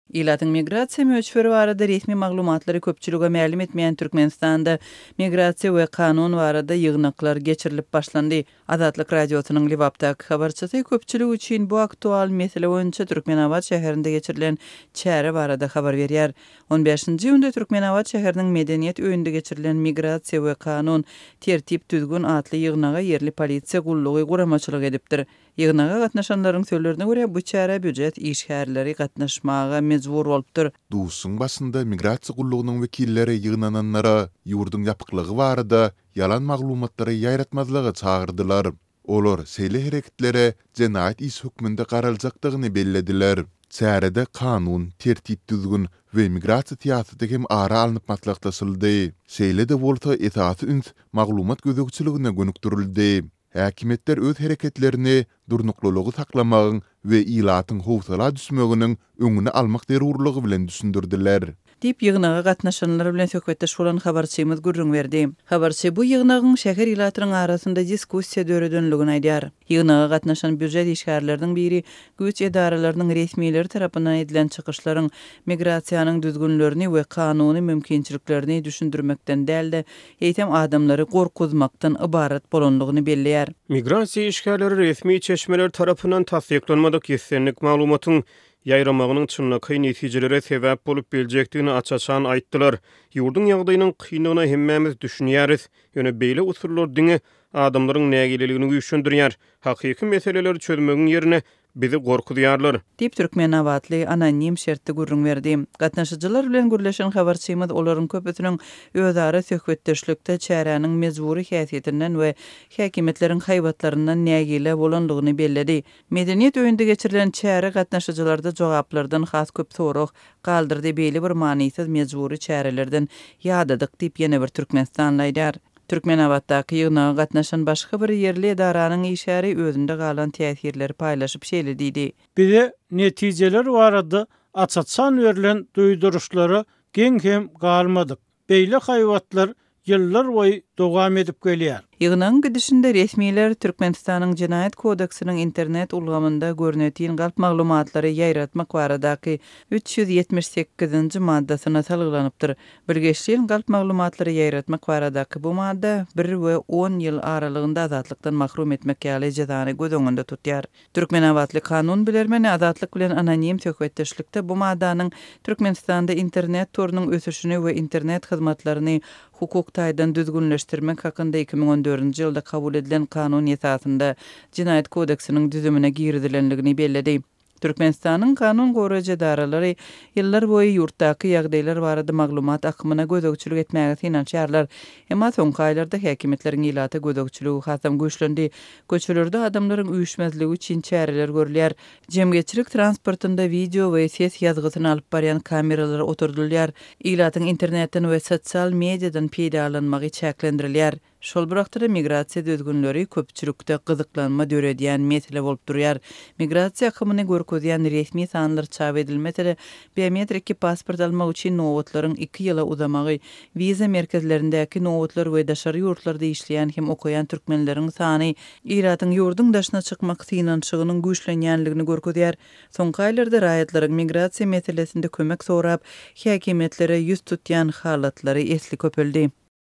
Ilatyň migrasiýa möçberi barada resmi maglumatlary köpçülige mälim etmeýän Türkmenistanda migrasiýa we kanun barada ýygnaklar geçirilip başlandy. Azatlyk Radiosynyň Lebapdaky habarçysy köpçülik üçin bu aktual mesele boýunça Türkmenabat şäherinde geçirilen çäre barada habar berýär. On bäşinji iýunda Türkmenabat şäheriniň Medeniýet öýünde geçirilen Migrasiýa we kanun, tertip-düzgün atly ýygnaga ýerli polisiýa gullugy guramaçylyk edipdir. Ýygnaga gatnaşanlaryň sözlerine görä, bu çärä býujet işgärleri gatnaşmaga mejbur bolupdyr. Duşuşygyň başynda migrasiýa gullugynyň wekilleri ýygnananlara ýurduň ýapyklygy barada ýalan maglumatlary ýaýratmazlyga çagyrdylar. Olar şeýle hereketlere jenaýat işi hökmünde garaljakdygyny bellediler. Çärede kanun, tertip-düzgün we migrasiýa syýasaty hem ara alnyp maslahatlaşyldy. Şeýle-de bolsa, esasy üns maglumat gözegçiligine gönükdirildi. Häkimiýetler öz hereketlerini durnuklylygy saklamagyň we ilatyň howsala düşmeginiň öňüni almak zerurlygy bilen düşündirdiler. Diýip, ýygnaga gatnaşanlar bilen söhbetdeş bolan habarçymyz gürrüň berdi. Habarçy bu ýygnagyň şäher ilatynyň arasynda diskussiýa döredenligini aýdýar. Ýygnaga gatnaşan býujet işgärleriniň biri güýç edaralarynyň resmileri tarapyndan edilen çykyşlaryň migrasiýanyň düzgünlerini we kanuny mümkinçiliklerini düşündirmekden däl-de, eýsem adamlary gorkuzmakdan ybarat bolandygyny belleýär. Migrasiýa işgärleri resmi çeşmeler tarapyndan tassyklanmadyk islendik maglumatyň ýaýramagynyň çynlakaý netijelere sebäp bolup biljekdigini aç-açan aýtdylar. Ýurduň ýagdaýynyň kyndygyna hemmämiz düşünýäris, ýöne beýle usullar diňe adamlaryň nägileligini güýçlendirýär. Hakyky meseleleri çözmegiň ýerine Bizi gorkuzýarlar. Diýip, türkmenabatly anonim şertde gürrüň berdi. Gatnaşyjylar bilen gürleşen habarçymyz olaryň köpüsiniň özara söhbetdeşlikde çäräniň mejbury häsiýetinden we häkimiýetleriň haýbatlaryndan nägile bolandygyny belledi. Medeniýet öýünde geçirilen çäre gatnaşyjylarda jogaplardan has köp sorag galdyrdy, beýle bir manysyz mejbury çärelerden ýadadyk diýip, ýene bir türkmenistanly aýdýar. Türkmenabatdaky ýygnaga gatnaşan başga bir ýerli edaranyň işgäri özünde galan täsirleri paýlaşyp şeýle diýdi. Bize netijeler barada aç-açan berlen duýduryşlara geň hem galmadyk. Beýle haýbatlar ýyllar boýy dowam edip gelýär. Ýygnagyň gidişinde resmiler Türkmenistanyň Jenaýat kodeksiniň internet ulgamynda görnetin galp maglumatlary ýaýratmak baradaky 378-nji maddasyna salgylanypdyr. Bilgeşleýin galp maglumatlary ýaýratmak baradaky bu madda bir we on ýyl aralygynda azatlykdan mahrum etmek ýaly jezany göz öňünde tutýar. Türkmenabatly kanun bilermeni Azatlyk bilen anonim söhbetdeşlikde bu maddanyň Türkmenistanda internet torunyň ösüşini we internet hyzmatlaryny hukuk taýdan düzgünleşdirmek hakynda 2014-nji ýylda kabul edilen kanun esasynda Jenaýat kodeksiniň düzümine girizilendigini belledi. Türkmenistanyň kanun goraýjy edaralary ýyllar boýy ýurtdaky ýagdaýlar barada maglumat akymyna gözegçilik etmäge synanyşýarlar. Emma soňky aýlarda häkimiýetleriň ilata gözegçiligi hasam güýçlendi. Köçelerde adamlaryň üýşmezligi üçin çäreler görülýär. Jemgyýetçilik transportynda wideo we ses ýazgysyny alyp barýan kameralar oturdylýar. Ilatyň internetden we sosial mediadan peýdalanmagy çäklendirilýär. Şol bir wagtda-da migrasiýa düzgünleri köpçülikde gyzyklanma döredýän mesele bolup durýar. Migrasiýa akymyny görkezýän resmi sanlar çap edilmese-de, biometriki pasport almak üçin nobatlaryň iki ýyla uzamagy, wiza merkezlerindäki nobatlar we daşary ýurtlarda işleýän hem okaýan türkmenleriň sany ilatyň ýurduň daşyna çykmak synanyşygynyň güýçlenýänligini görkezýär. Soňky aýlarda raýatlaryň migrasiýa meselesinde kömek sorap, häkimiýetlere ýüz tutýan halatlary esli köpeldi.